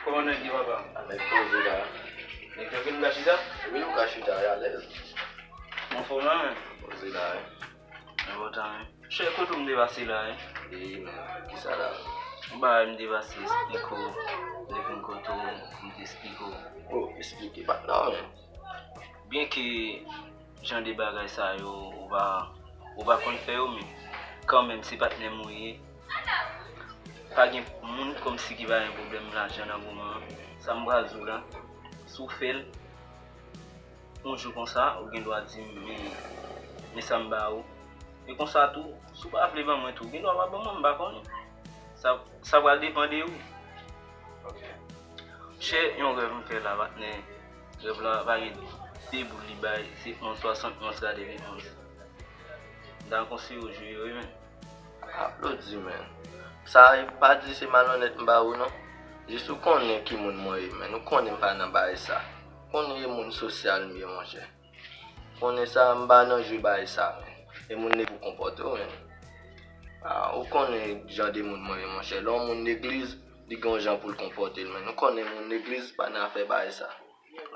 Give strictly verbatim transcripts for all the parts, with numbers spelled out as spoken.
Kòman nèg ye, papa? A, nèg poze la. Nèg tranke, nou ka chita? Wi, nou ka chita, wi, alèz. Anfòm la, men. Poze la, wi. Enpòtan, wi. Chè, kote w m te pase la, wi? E, men, kisa la? Yon bagay m te pase esplike w, m te vin kote w, m te esplike w. O, esplike, patnè, men. Byenke jan de bagay sa yo, ou pa, ou pa konn fè yo, men kanmenm, se patnè m ou ye. Pa gen moun kòmsi ki pa gen pwoblèm lajan nan moman an. Sa m pral di w la, si w fè l, yon jou konsa, ou gen dwa di m, men, men sa m ba ou. E konsa tou, si w pa vle ban mwen tou, ou gen dwa pa ban mwen, m pa konnen. Sa, sa pral depann de ou. Ok. Chè, yon rèv m fè la, patnè. Rèv la pa gen de boul li bay, se onz swasannonz gade li onz. M ta konseye w jwe yo, wi, men. Aplodi, men. Sa pa di se malonèt m ba ou, non. Jis ou konnen ki moun mwen ye, men. Ou konnen m pa nan bagay sa. Ou konnen e moun sosyal m ye, monchè. Ou konnen sa, m pa nan jwe bagay sa, men. E moun nèg pou konpòte w, men. A, ou konnen jan de moun mwen ye, monchè. Lè yon moun legliz, li gen yon jan pou l konpòte l, men. Ou konnen moun legliz pa nan afè bagay sa.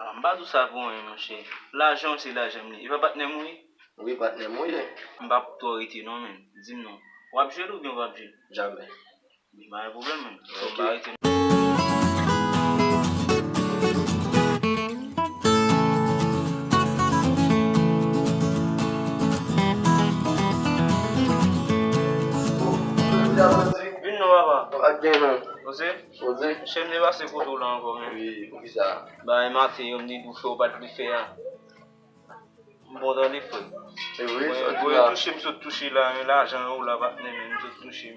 A, m pa di w sa pou anyen, monchè. Lajan w se lajan m li. E pa patnè m ou ye? Wi, patnè m ou ye. M p ap twò rete non, men. Di m non. W ap jwe l oubyen w p ap jwe l? Jamè. Li pa gen pwoblèm, men. Fò m pa rete non. Vin non, papa. Pa gen non. Poze? Poze. Chè m te pase kote w la ankò, men. Wi, poukisa? Bay maten yo, m te di w fè w pa t vle fè a. M bon tande, frè. Se vre, mwen, sa w di mwen la. Touche m sot touche la, men lajan yo la, patnè, men m sot touche.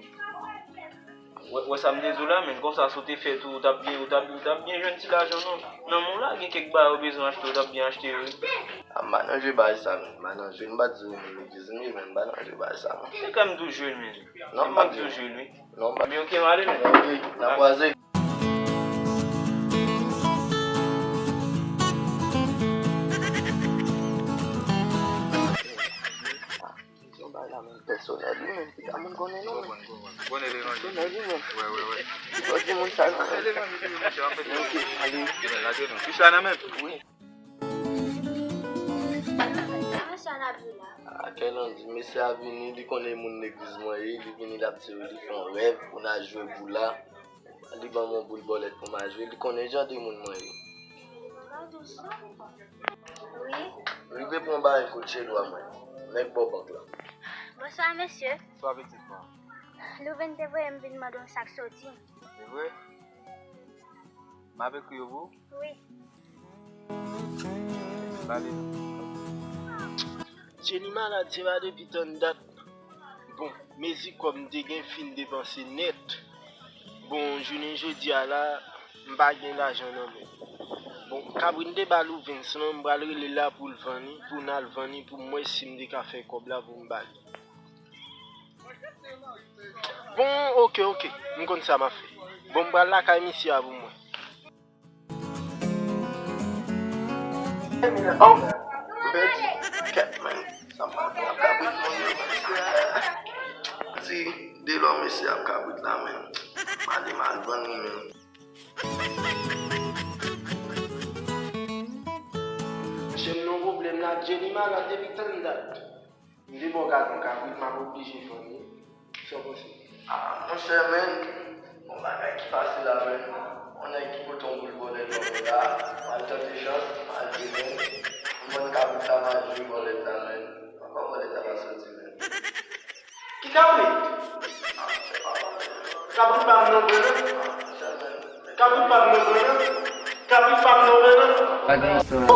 Wè, wè sa m te di w la, men konsa, si w te fè tou, ou t ap byen, ou t ap, ou t ap byen jwenn ti lajan, non. Nan men w la, gen kèk bagay ou bezwen achte, ou t ap byen achte yo, wi. A, m pa nan jwe bagay sa, men. M pa nan jwe, m pa di w legliz m ye, men m pa nan jwe bagay sa, non. Se kè m tou jwe l, men. Non, m pa di w. Tou jwe l, wi. Non, m pa. Men ok, m ale, men. Ok, n a kwaze. Yon bagay la menm pèsonèl wi menm, kisa moun konnen non menm. Pèsonèl wi menm. Kisa di moun sa non menm. Ok, ale. Kisa nan menm? Wi. Kisa mesye a n ap jwe la? A, kè Landy, mesye a vini, li konnen moun legliz mwen ye, li vini, l ap di li fè yon rèv pou n al jwe boul la. Li ban m yon boul bòlèt pou m al jwe. Li konnen jan de moun mwen ye. Wi. Rive pran bagay koutje dwa mwen. Nèg bò bank la. Bonswa, mesye. Bonswa, pitit mwen. Louven te voye m vin mande w sa k soti. Se vre? M ap ekri yo pou ou? Wi. Ba li. Jenny malad, se pa depi tann dat. Bon, mezi kòb m te gen fin depanse nèt. Bon, jounen jodi a la, m pa gen lajan nan men. Bon, kabrit m te ba Louvens lan, m pral rele l la pou l vann li, pou n al vann li, pou m wè si m te ka fè kòb la pou m ba li. Bon, ok, ok. M konn sa m ap fè. Bon, m pral lakay misye a pou mwen. Oh! M pèdi. Kèt, men. Sa m pral fè ak kabrit mwen yo, mesye a. Di, delò mesye ap kabrit la, men. M ale m al vann li, men. Mesye, m nan pwoblèm la. Jenny malad depi tann dat. M te ba w gade yon kabrit, m ap oblije vann li. Sa w panse? Ah, monchè, men, yon bagay ki pase la, men. Yon nèg ki pote yon boul bòlèt ban mwen la, m al tante chans, m al jwe, men. M vann kabrit la, m al jwe bòlèt la, men. Ankò bòlèt la pa soti, men. Ki kabrit? Ah, monchè, pa bòlèt. Kabrit pa m nan vre, non. Ah, monchè, men. Kabrit pa m nan vre, non. Kabrit pa m nan vre, non. Pa gen istwa.